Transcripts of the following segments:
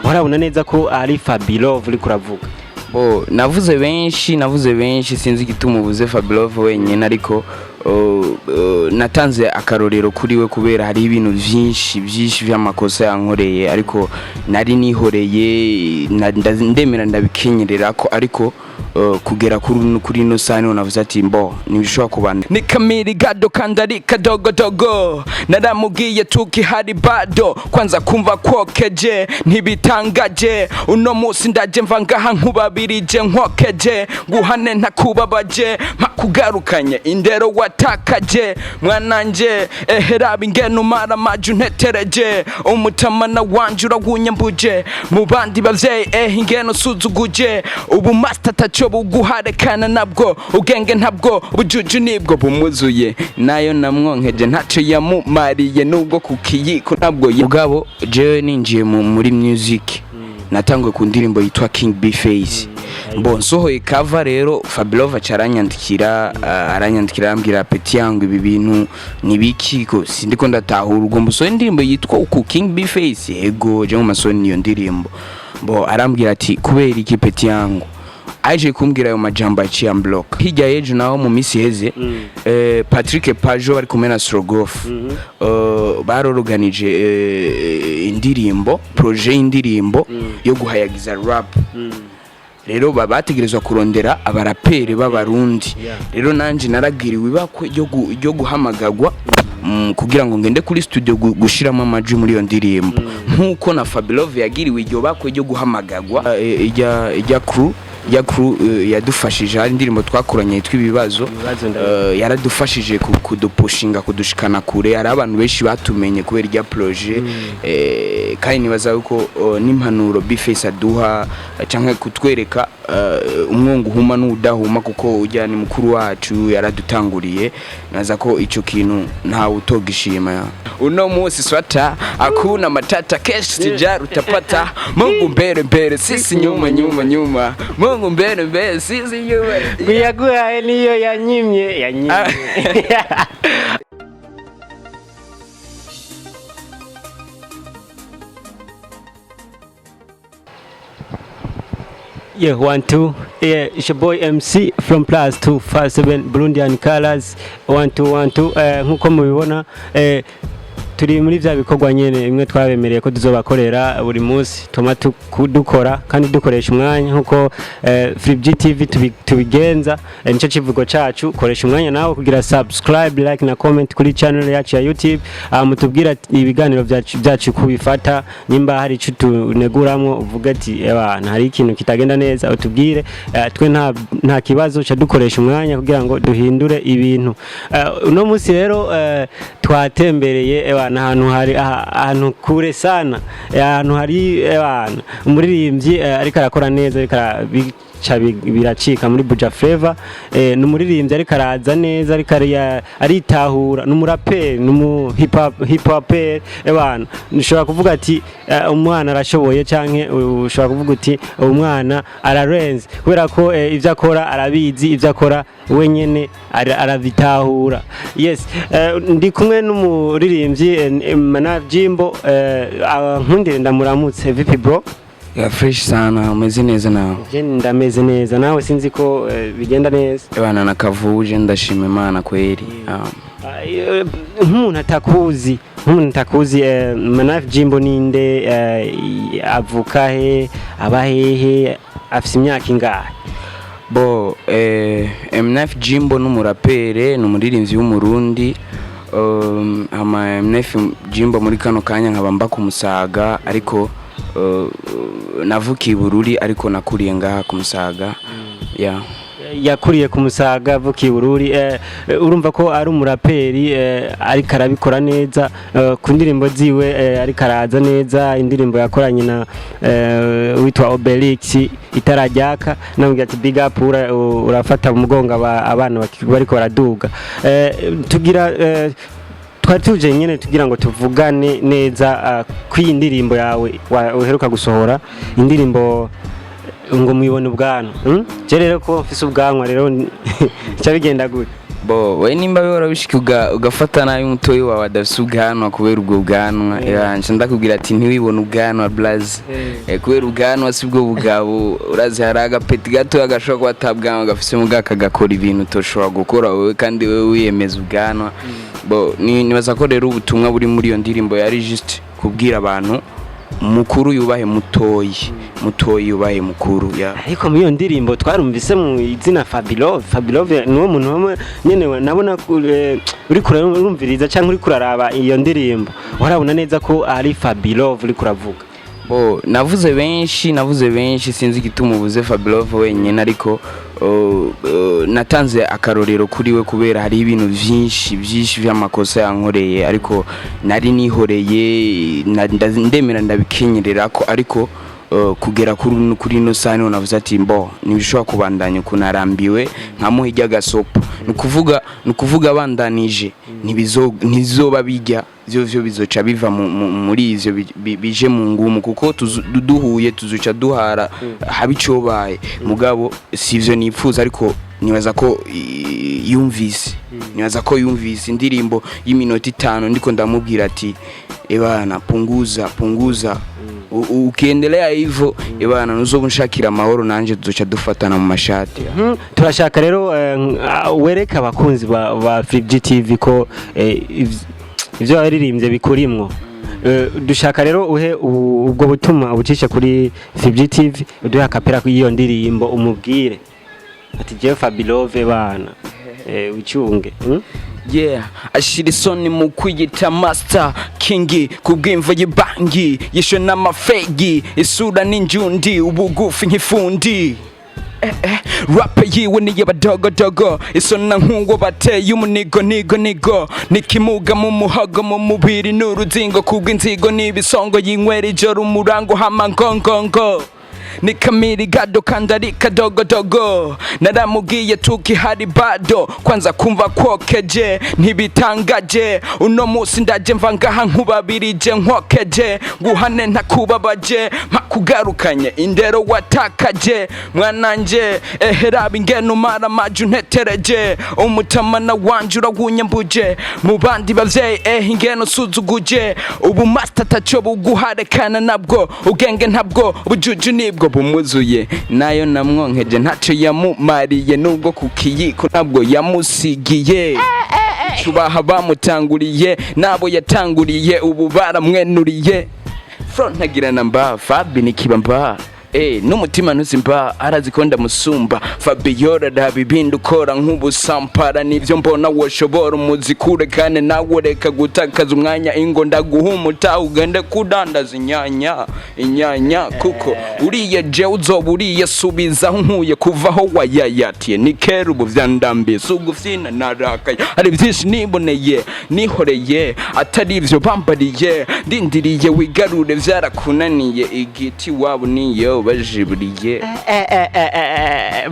Warabona neza ko ari Fabilove uriko uravuga. Bo, navuze benshi, navuze benshi, sinzi igituma ubuze Fabilove wenyine, ariko natanze akarorero kuri we kubera hari ibintu vyinshi vyinshi vy'amakosa yankoreye, ariko nari nihoreye, ndemera ndabikenyerera ko, ariko kugera kuri ino saha niho navuze ati mbo ntibishobora kubana. Ni kamiri gado kandi ari kadogodogo, naramubwiye tukihari bado kwanza kumva kwokeje ntibitangaje. Uno munsi ndaje mva ngaha nkubabirije nkokeje nguhane ntakubabaje mpakugarukanye indero watakaje mwananje. Eheraba ingene umara amaju ntetereje umutamana wanje urawunyambuje mu bandi bavyeyi, ehe ingene usuzuguje ubu master ataco buguharekana nabwo ubwenge ntabwo ubujuju nibwo bumuzuye nayo namwonkeje ntaco yamumariye nubwo ku kiyiko ntabwo mugabo. Jewe ninjiye muri music natanguye ku ndirimbo yitwa King B Face. Mbo nsohoye cover rero, Fabilove aca aranyandikira, aranyandikira arambwira: "Petit yangu, ibi bintu nibiki ko sindiko ndatahura? Ugomba usohoye indirimbo yitwa uku, King B Face?" Yego, je mu masoni iyo ndirimbo. Mbo arambwira ati: "Kubera iki, petit yangu?" Aje kumbwira ayo majambo aciye amblock. Hirya y'ejo naho mu minsi iheze, Patrick Pajo bari kumwe na Strogoff, baroroganije indirimbo, projet y'indirimbo yo guhayagiza rap. Rero bategerezwa kurondera abaraperi b'Abarundi. Rero nanje naragiriwe ibakwe ryo guhamagagwa kugira ngo ngende kuri studio gushiramo amajwi muri iyo ndirimbo, nkuko na Fabilove yagiriwe iryo bakwe ryo guhamagagwa. Ijya crew yadufashije, hari indirimbo twakoranye yitwa Ibibazo. Ibibazo. Yaradufashije kudupushinga, kudushikana kure. Hari abantu benshi batumenye kubera irya projet, kandi nibaza yuko n'impanuro Bface aduha, canke kutwereka umwongo uhuma n'udahuma, kuko ujya ni mukuru wacu yaradutanguriye, naza ko ico kintu ntawe utogishima. Uno munsi swata akuna matata, kesh sijari utapata. Mungu mbere mbere, sisi nyuma nyuma nyuma. Mungu mbere mbere, sisi nyuma. Yaguhaye niyo yanyimye yanyimye. Yeah, one, two. Yeah, it's your boy MC from +257 Burundian Colors. One, two, one, two. Nkuko mubibona, turi muri vya bikorwa nyene bimwe twabemereye ko tuzobakorera buri munsi, tuma dukora kandi dukoresha umwanya nkuko Free TV tubigenza. Nico kivugo cacu: koresha umwanya nawe kugira subscribe, like na comment kuri channel yacu ya YouTube. Mutubwira ibiganiro byacu kubifata, nimba hari ico tuneguramwo, uvuga ati ebana hari ikintu kitagenda neza, utubwire. Twe nta kibazo, ca dukoresha umwanya kugira ngo duhindure ibintu. Uno munsi rero twatembereye ebana ahantu hari ahantu kure sana, ahantu hari ebana umuririmbyi ariko arakora neza, ariko bica biracika muri Buja Flavor. Ni umuririmbyi ariko araza neza, ariko aritahura, ni umuraperi, ni umu hip hopper. Ebana ushobora kuvuga ati umwana arashoboye, canke ushobora kuvuga uti umwana ararenze, kubera ko ivyo akora arabizi, ivyo akora wenyene arabitahura. Yes, ndi kumwe n'umuririmbyi Manaf Jimbo. Nkundire ndamuramutse. Vipi, bro? Ya, fresh sana, umeze neza nawe? Je ndameze neza, nawe sinzi ko bigenda neza. Bana nakavuje, ndashima Imana kweli. Nk'umuntu atakuzi, Manaf Jimbo ninde? Avuka he, aba hehe, afise imyaka ingahe? Bo, MNF Jimbo n'umurapere, ni umuririmbyi w'Umurundi. Ama MNF Jimbo muri kano kanya nkaba mba ku Musaga, ariko navukiye i Bururi, ariko nakuriye ngaha ku Musaga, yeah. Yakuriye ku Musaga, avukiye i Bururi. Urumva ko ari umuraperi, ariko arabikora neza ku ndirimbo ziwe, ariko araza neza. Indirimbo yakoranye na witwa Obelix itarajyaka, namubwira ati big up, urafata mu mugongo abana bariko baraduga. Tugira twari tuje nyene tugira ngo tuvugane neza kw'iyi ndirimbo yawe uheruka gusohora, indirimbo ngo mwibone ubwanwa. Je rero ko mfise ubwanwa rero, ca bigenda gute? Bo we nimba bihora bishika ugafata nabi mutoyi wawe adafise ubwanwa kubera ubwo bwanwa, nca ndakubwira ati ntiwibone ubwanwa, blaze. Kubera ubwanwa sibwo bugabo. Urazi hari agapeti gatoya gashobora kuba atabwanwa gafise, mugabo kagakora ibintu utoshobora gukora wewe, kandi wewe wiyemeza ubwanwa. Bo nibaza ko rero ubutumwa buri muri iyo ndirimbo yari just kubwira abantu mukuru yubahe mutoyi, mutoyi yubahe mukuru ya. Ariko muri iyo ndirimbo twarumvise mu izina Fabilove. Fabilove niwo muntu wamwe nyene nabona uri kurumviriza cyangwa uri kuraraba iyo ndirimbo, warabona neza ko ari Fabilove uri kuravuga. Bo navuze benshi, navuze benshi, sinzi igituma ubuze Fabilove wenyine, ariko natanze akarorero kuri we kubera hari ibintu vyinshi vyinshi vy'amakosa yankoreye, ariko nari nihoreye, ndemera ndabikenyerera ko, ariko kugera kuri ino saha niho navuze ati mbo ntibishobora kubandanya ukuntu arambiwe nkamuha irya gasopo. Ni ukuvuga abandanije ntibizoba bijya vyo bizoca biva muri ivyo bije mu ngumu, kuko duhuye tuzoca duhara haba icobaye. Mugabo si ivyo nipfuza, ariko nibaza ko yumvise, nibaza ko yumvise indirimbo y'iminota 5 ndiko ndamubwira ati: "Ebana, punguza, punguza. Ukiendelea hivyo, ebana, nuzoba unshakira amahoro, nanje tuzoca dufatana mu mashati." Turashaka rero wereke abakunzi ba Free TV ko ivyo waririmbye bikurimwo. Dushaka rero uhe ubwo butumwa ubucishe kuri Free TV, uduhe a cappella y'iyo ndirimbo, umubwire ati jewe Fabilove bana, ucunge? Yeah, ashira isoni mu kwiyita master king kubw'imvo y'ibangi yishwe n'amafegi, isura n'injundi, ubugufi nk'ifundi. Rap yiwe niyo badogodogo, isona nk'uwo bateye umunigo nigo nigo, nikimuga mu muhogo, mu mubiri n'uruzingo, kubw'inzigo n'ibisongo, yinywera ijoro umurango hama ngongongo, ni kamiri gado kandi ari kadogodogo. Naramubwiye tukihari bado kwanza kumva kwokeje ntibitangaje. Uno munsi ndaje mva ngaha nkubabirije nkokeje, nguhane ntakubabaje, mpakugarukanye indero watakaje mwananje. Eheraba ingene umara amaje untetereje umutamana wanje, urawunyambuje mu bandi bavyeyi. Ehe, ingene usuzuguje ubu master ataco buguharekana nabwo, ubwenge ntabwo, ubujuju nibwo bumuzuye, nayo namwonkeje ntaco yamumariye, nubwo ku kiyiko ntabwo yamusigiye. Cubaha bamutanguriye nabo yatanguriye, ubu baramwenuriye. Front ntagira namba Fabi nikiba mba n'umutima ntuzimba, arazi ko ndamusumba. Fabiola, raba ibindi ukora nk'ubusampara, nivyo mbona woshobora umuziki urekane nawe, reka gutakaza umwanya. Ingo ndaguha umutaha ugende kudandaza inyanya, inyanya, kuko uriye je uzoba uriye. Subiza aho nkuye kuvaho wayayatiye, ni kera ubu vyandambiye, si ugufyina narakaye, hari vyinshi niboneye nihoreye atari ivyo bambariye. Ndindiriye wigarure, vyarakunaniye, igiti wabo niyo bajiburiye.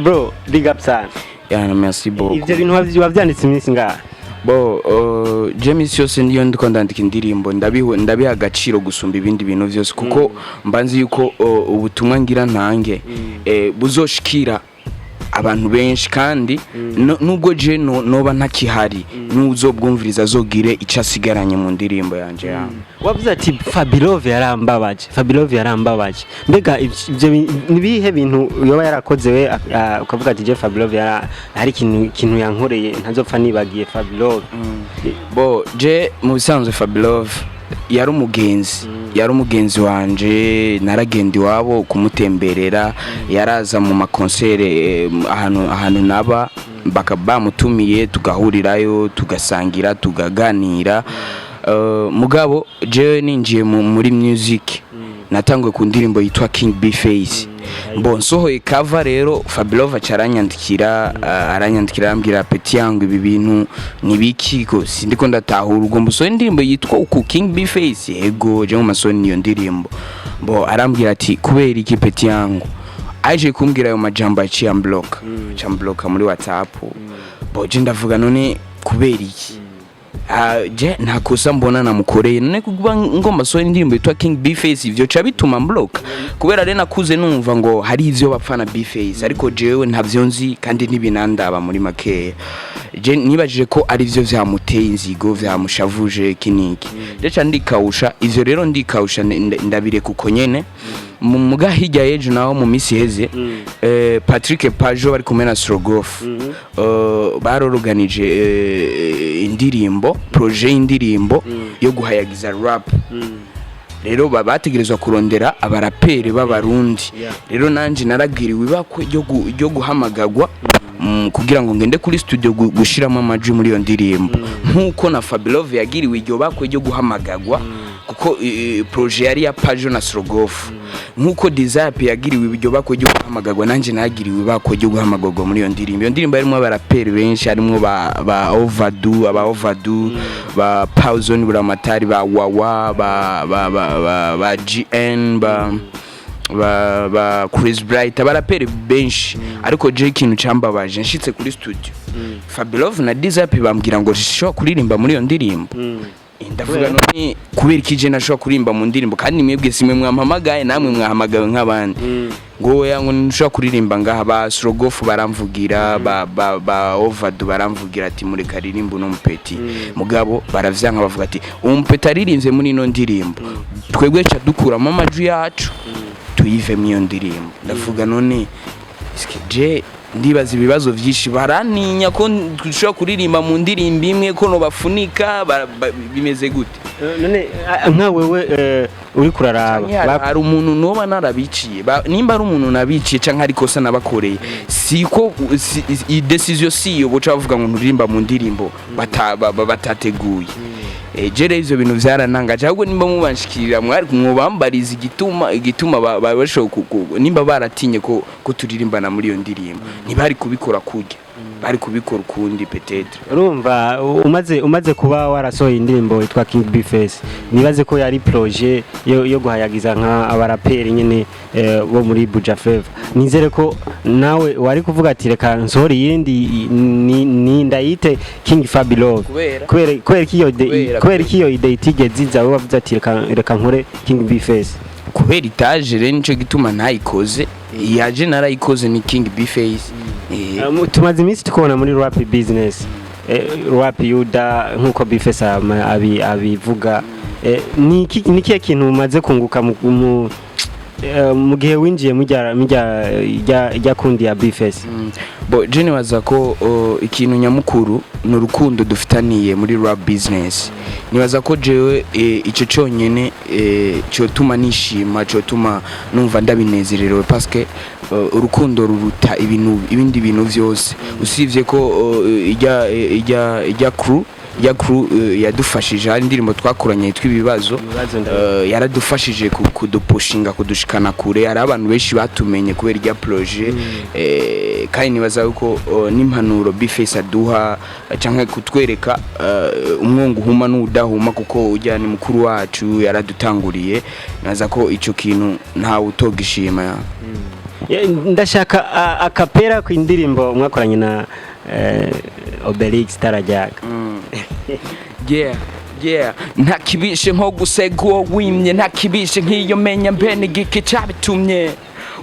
Bro, big up sana. Yana, merci beaucoup. Ivyo bintu wavyanditse iminsi ngaha? Bo je misi yose niyo ndiko ndandika indirimbo ndabiha agaciro gusumba ibindi bintu vyose, kuko mba nzi yuko ubutumwa ngira ntange buzoshikira abantu benshi, kandi nubwo je noba ntakihari, n'uzobwumviriza azogire ico asigaranye mu ndirimbo yanje ya. Wavuze ati Fabilove yarambabaje, Fabilove yarambabaje. Mbega ivyo nibihe bintu yoba yarakoze we ukavuga ati je Fabilove hari ikintu yankoreye ntazopfa nibagiye Fabilove? Bo je mu bisanzwe Fabilove yari umugenzi, yari umugenzi wanje, naragenda iwabo kumutemberera, yaraza mu makonsere ahantu naba baka bamutumiye, tugahurirayo, tugasangira, tugaganira. Mugabo jewe ninjiye muri music natanguye ku ndirimbo yitwa King B Face. Mbo nsohoye cover rero, Fabilove aca aranyandikira, aranyandikira arambwira: "Petit yangu, ibi bintu nibiki ko sindiko ndatahura? Ugomba usohore indirimbo yitwa uku, King B Face?" Yego, je mu masoni niyo ndirimbo. Mbo arambwira ati: "Kubera iki, petit yangu?" Aje kumbwira ayo majambo, aciye ambloka, aca ambloka muri WhatsApp. Bo je ndavuga: "None kubera iki?" Ah, je nta kosa mbona namukoreye. None kuba ngomba sohora indirimbo yitwa King Bface, ivyo ca bituma mbloka? Kubera rero nakuze numva ngo hari ivyo bapfa na Bface, ariko jewe ntavyo nzi kandi ntibinandaba. Muri makeya, je nibajije ko ari vyo vyamuteye inzigo, vyamushavuje iki niki. Je ca ndikawusha ivyo rero, ndikawusha, ndabireka uko nyene. Mu muga hirya y'ejo naho, mu misi iheze, Patrick Pajo bari kumwe na Strogoff, baroroganije indirimbo, projet y'indirimbo yo guhayagiza rap. Rero bategerezwa kurondera abaraperi b'Abarundi. Rero nanje naragiriwe ibakwe ryo guhamagagwa kugira ngo ngende kuri studio gushiramo amajwi muri iyo ndirimbo, nk'uko na Fabilove yagiriwe iryo bakwe ryo guhamagagwa, kuko projet yari ya Pajo na Strogoff, nk'uko Desire yagiriwe iryo bakwe ryo guhamagagwa, nanje nagiriwe ibakwe ryo guhamagagwa muri iyo ndirimbo. Iyo ndirimbo harimo abaraperi benshi, harimo ba Ovadu, aba Ovadu, ba Pauzon Buramatari, ba Wawa, ba GN, ba Chris Bright, abaraperi benshi. Ariko je ikintu cambabaje, nshitse kuri studio, Fabilove na Dizap bambwira ngo sishobora kuririmba muri iyo ndirimbo. Ndavuga, none kubera iki je nashobora kuririmba mu ndirimbo kandi mwebwe simwe mwampamagaye, namwe mwahamagawe nk'abandi? Ngo oya, ngo nshobora kuririmba ngaha. Ba Strogoff baramvugira, ba Ovado baramvugira ati mureka aririmba uno mupeti. Mugabo baravyanka, bavuga ati uwo mupeti aririmbye muri ino ndirimbo, twebwe ca dukuramo amajwi yacu, tuyivemo iyo ndirimbo. Ndavuga, none eske je, ndibaza ibibazo vyinshi, baraninya ko dushobora kuririmba mu ndirimbo imwe, ko no bafunika bimeze gute? None nka wewe uri kuraraba Canke hari umuntu noba narabiciye, nimba ari umuntu nabiciye canke ari kosa nabakoreye, siko iyi décision siyo boca bavuga ngo nturirimba mu ndirimbo batateguye. Je rero ivyo bintu vyarantangaje. Ahubwo nimba mubanshikirira, mwari mwobambariza igituma bashobora nimba baratinye ko turirimbana muri iyo ndirimbo, ntibari kubikora kurya, bari kubikora ukundi peut-être. Urumva umaze kuba warasohoye indirimbo yitwa King Bface, nibaze ko yari projet yo guhayagiza nka abaraperi nyene bo muri Buja Flava. Nizere ko nawe wari kuvuga ati reka nsohore iyindi ni ndayite King Fabilove. Kubera? Kubera ko iyo Kubera kubera ko iyo idée itigeze iza, wowe wavuze ati reka nkore King Bface. Kubera itaje rero, nico gituma ntayikoze. Yaje narayikoze, ni King Bface. Tumaze iminsi tukubona muri rap business, rap yuda, nkuko Bface abivuga. Ni ikihe kintu umaze kunguka mu gihe winjiye mujya kundi ya Bface? Bo je nibaza ko ikintu nyamukuru ni urukundo dufitaniye muri rap business. Nibaza ko jewe ico conyene cotuma nishima, cotuma numva ndabinezererewe, parce que urukundo ruruta ibintu, ibindi bintu vyose. Usivye ko ijya crew yadufashije, hari indirimbo twakoranye yitwa Ibibazo. Ibibazo. Yaradufashije kudupushinga, kudushikana kure. Hari abantu benshi batumenye kubera irya projet. Kandi nibaza yuko n'impanuro Bface aduha, canke kutwereka umwongo uhuma n'udahuma, kuko ujya ni mukuru wacu yaradutanguriye, nibaza ko ico kintu ntawe utogishima. Ndashaka a cappella ku indirimbo mwakoranye na Obelix Tarajyaga. Yeah. Nta kibishe nko gusega uwo wimye, nta kibishe nk'iyo menya mbene igiki cabitumye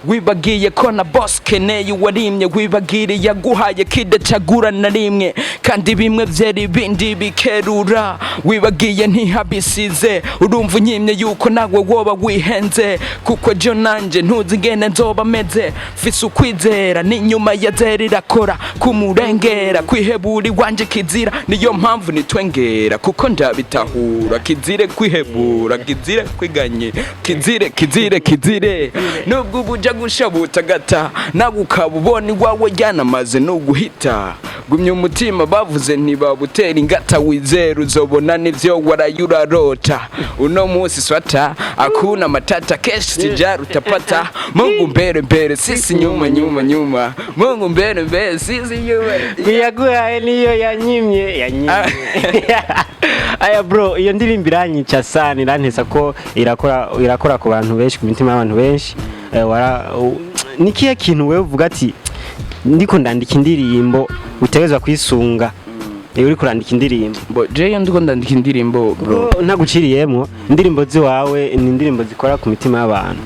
wibagiye ko na boss keneye uwarimye, wibagiriye yaguhaye kidacagura na rimwe, kandi bimwe vyera ibindi bikerura, wibagiye ntihabisize. Urumva unyimye yuko nawe woba wihenze, kuko ejo nanje ntuzi ingene nzoba meze. Mfise ukwizera n'inyuma ya zera irakora kumurengera, kwihebura iwanje kizira, niyo mpamvu nitwengera, kuko ndabitahura. Kizire kwihebura, kizire kwiganye, kizire, kizire, kizire. Nubwo ubuja gusha butagata, nawe ukaba ubona iwawe ryanamaze no guhita, gumya umutima, bavuze ntibabutera ingata, wizera uzobona nivyo waraye urarota. Uno munsi swata akuna matata, kesho sijari utapata. Mungu mbere mbere, sisi nyuma nyuma nyuma, Mungu mbere mbere, sisi nyuma. Iyaguhaye niyo yanyimye. Aya bro, iyo ndirimbo iranyica sana, irantesa ko irakora ku bantu benshi, ku mitima y'abantu benshi. Ni kihe kintu wewe uvuga ati ndiko ndandika indirimbo utegerezwa kwisunga? Iyo uri kurandika indirimbo? Bo, je iyo ndiko ndandika indirimbo, bro, Kuko ntaguciriyemwo, indirimbo ziwawe ni indirimbo zikora ku mitima y'abantu.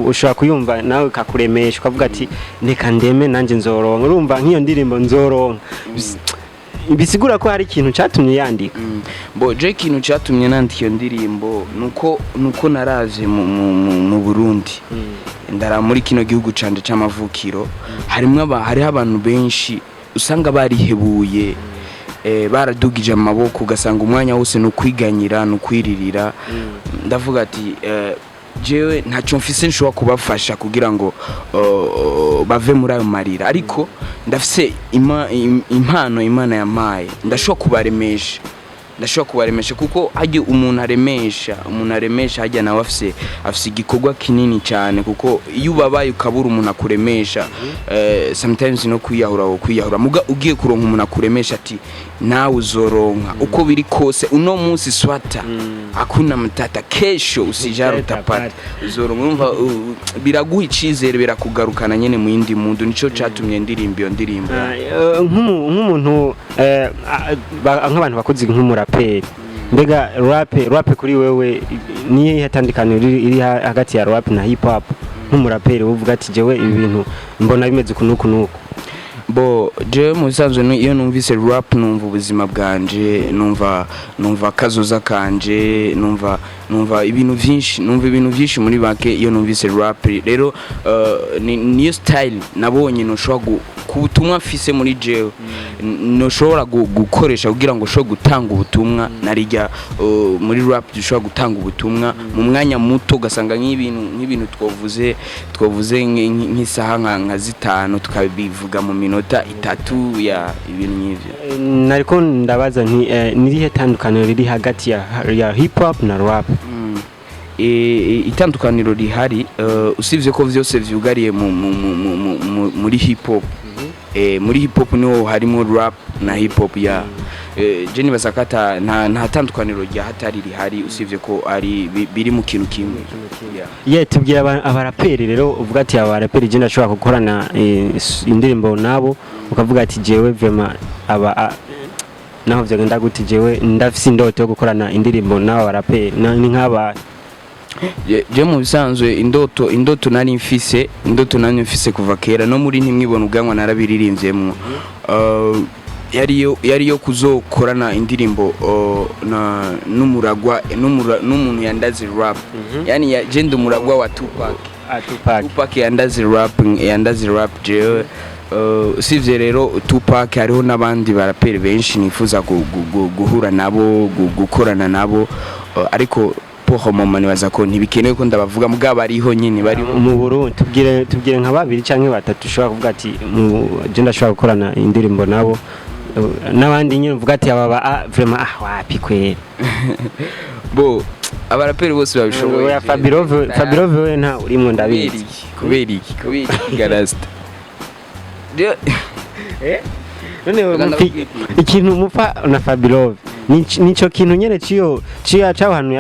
Ushobora kuyumva nawe ikakuremesha, ukavuga ati: "Reka ndeme nanjye nzoronka." Urumva nk'iyo ndirimbo "Nzoronka" bisigura ko hari ikintu catumye yandika. Bo, je ikintu cyatumye nandika iyo ndirimbo nuko naravye mu Burundi, ndara muri kino gihugu canje c'amavukiro, harimwo hariho abantu benshi usanga barihebuye, baradugije amaboko, ugasanga umwanya wose ni ukwiganyira, ni ukwiririra. Ndavuga ati jewe ntacyo mfise nshobora kubafasha kugira ngo bave muri ayo marira, ariko ndafise impano Imana yampaye, ndashobora kubaremesha, ndashobora kubaremesha, kuko hajya umuntu aremesha hajya nawe afise igikorwa kinini cyane, kuko iyo ubabaye ukabura umuntu akuremesha, sometimes no kwiyahura wo kwiyahura. Muga ugiye kuronka umuntu akuremesha ati: "Nawe uzoronka uko biri kose, uno munsi swata hakuna matata, kesho usijara utapata, uzoronka." Urumva biraguha icizere, birakugarukana nyene mu yindi mundu. Nico catumye ndirimba iyo ndirimbo. Nk'umuntu nk'abantu bakuzi nk'umuraperi, mbega rap kuri wewe niyo itandukaniro iri hagati ya rap na hip hop? Nk'umuraperi uvuga ati: "Jewe ibi bintu mbona bimeze uku n'uku n'uku." Bo, jewe mu bisanzwe iyo numvise rap numva ubuzima bwanje, numva kazoza kanje, numva ibintu vyinshi, numva ibintu vyinshi muri bake iyo numvise rap. Rero niyo style nabonye noshobora ku butumwa mfise muri jewe noshobora gukoresha kugira ngo ushobore gutanga ubutumwa. Narijya muri rap dushobora gutanga ubutumwa mu mwanya muto, ugasanga nk'ibintu twovuze nk'isaha nka 5 tukabivuga mu minota 3 ya ibintu nk'ivyo. Nariko ndabaza nti nirihe tandukaniro riri hagati ya hip hop na rap? Itandukaniro rihari, usibye ko vyose vyugariye muri hip hop, muri hip hop niho harimo rap na hip hop ya je nibaza ko nta tandukaniro rya hatari rihari, usibye ko ari biri mu kintu kimwe. Yeah. Ye, tubwira abaraperi rero uvuga ati: "Abaraperi je ndashobora gukorana indirimbo nabo." Ukavuga ati: "Jewe vraiment aba naho vyagenda gute, jewe ndafise indoto yo gukorana indirimbo n'aba baraperi." Ni nk'aba? Je mu bisanzwe indoto nari mfise kuva kera, no muri "Ntimwibone Ubwanwa" narabiririmvyemwo, yariyo kuzokorana indirimbo na n'umuragwa n'umuntu yandaze rap, yani je ndi umuragwa wa Tupac. Tupac. Tupac yandaze rap, yandaze rap jewe. Usivye rero Tupac, hariho n'abandi baraperi benshi nifuza guhura nabo, gukorana nabo, ariko pour le moment nibaza ko ntibikenewe ko ndabavuga, mugabo bariho nyine, bariho. Mu Burundi tubwire nka babiri canke batatu ushobora kuvuga ati: "Je ndashobora gukorana indirimbo nabo." N'abandi nyine uvuga ati: "Aba vraiment wapi kweri." Bo, abaraperi bose babishoboye. Oya, Fabirove, Fabirove we nta urimwo, ndabizi. Kubera iki? Kubera iki garasta? None Reka ndakubwira. Ikintu mupfa na Fabirove nico kintu nyene ciyo caho hantu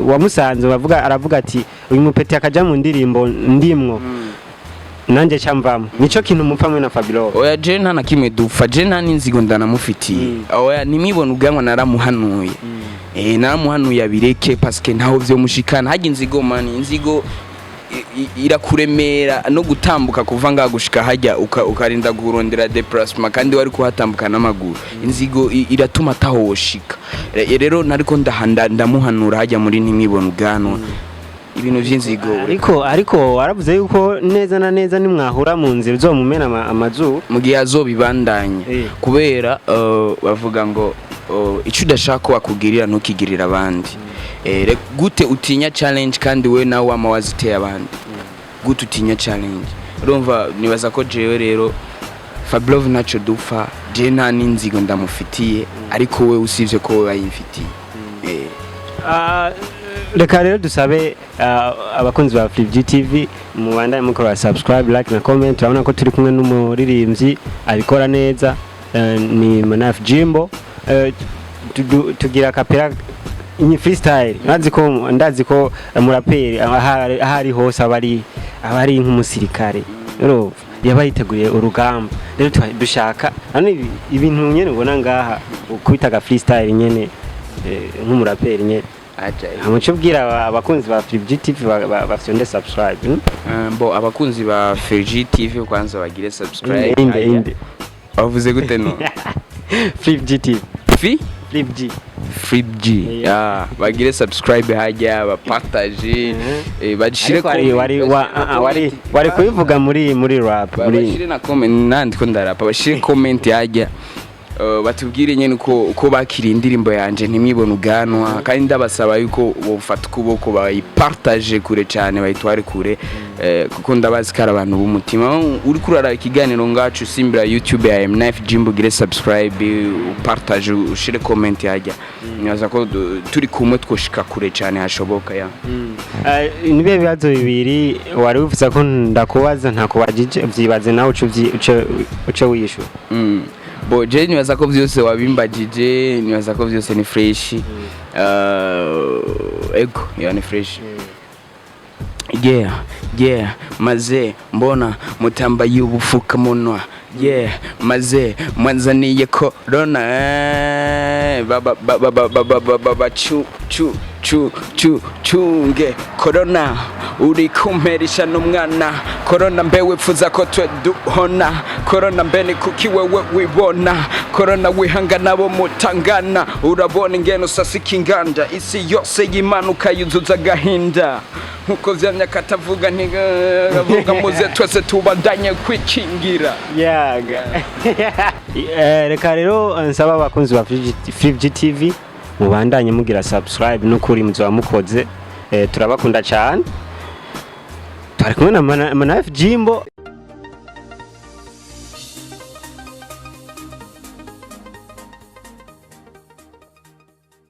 wamusanze bavuga, aravuga ati: "Uyu mupeti akaja mu ndirimbo ndimwo nanje camvamo." Nico kintu mupfa mwe na Fabirove? Oya, je nta na kimwe dupfa, je nta n'inzigo ndanamufitiye. Oya, "Ntimwibone Ubwanwa" naramuhanuye, naramuhanuye abireke parce que ntaho vyomushikana. Harya inzigo mani, inzigo irakuremera no gutambuka kuva ngaha gushika hajya, ukarinda kurondera déplacement kandi wari kuhatambuka n'amaguru. Inzigo iratuma atahoshika. Rero nariko ndamuhanura hajya muri "Ntimwibone Ubwanwa", ibintu vy'inzigo. Ariko waravuze yuko neza na neza nimwahura mu nzira uzomumena amazuru. Mu gihe azobibandanya. Kubera bavuga ngo ico udashaka ko bakugirira ntukigirira abandi. Gute utinya challenge kandi we nawe wama waziteye abandi? Gute utinya challenge? Urumva nibaza ko jewe rero Fablove ntaco dupfa, je nta n'inzigo ndamufitiye, ariko we usivye ko we bayimfitiye. Reka rero dusabe abakunzi ba Free TV mubandanye mukora subscribe, like na comment. Urabona ko turi kumwe n'umuririmbyi abikora neza, ni Manaf Jimbo. Tugira kapera ni freestyle. Ndazi ko umuraperi ahari hose aba ari nk'umusirikare, urumva. Yaba yiteguriye urugamba. Rero dushaka hano ibintu nyene ubona ngaha ukubita freestyle nyene, nk'umuraperi nyene. Aja. Amuco ubwira abakunzi ba Flip TV bafyonde subscribe, Bo abakunzi ba Free TV kwanza bagire subscribe. Inde? Aya. Inde? Bavuze gute no? Flip TV. Fi Flip G. Free G. Yeah. Ah, bagire subscribe hajya bapartage, bagishire Ariko wari wari wa, ah, ah, wari wari kubivuga muri rap, muri bashire na comment. Nandi ko ndarapa, bashire comment hajya. Batubwire nyene uko bakiriye indirimbo yanje "Ntimwibone ubwanwa", kandi ndabasaba yuko bofata ukuboko bayipartage kure cyane, bayitware kure, kuko ndabazi ko ari abantu b'umutima. Uri kurara ikiganiro ngacu, simbira YouTube ya M9 Jimbo, ugire subscribe, upartage, ushire comment hajya. Nibaza ko turi kumwe twoshika kure cyane hashoboka ya. Nibihe bibazo bibiri wari wifuza ko ndakubaza ntakubajije? Vyibaze nawe, uce wiyishura. Bo je nibaza ko vyose wabimbajije, nibaza ko vyose ni fresh. Ego ya ni fresh. Yeah, maze mbona mutambaye ubufukamunwa, yeah, maze mwanzaniye corona, baba baba baba baba baba, chu chu chu chu chunge corona, uri kumperisha n'umwana corona. Mbe wifuza ko twe duhona corona? Mbe ni kuki wewe wibona corona, wihanga nabo mutangana? Urabona ingene usasika inganda, isi yose yimanuka yuzuza agahinda nkuko vyamye katavuga ntigavuga. Muze twese tubandanye kwikingira. Yaga. Reka rero nsaba abakunzi ba Free TV mubandanye mugira subscribe, n'ukuri muzoba mukoze. Turabakunda cyane. Twari kumwe na Manaf Jimbo.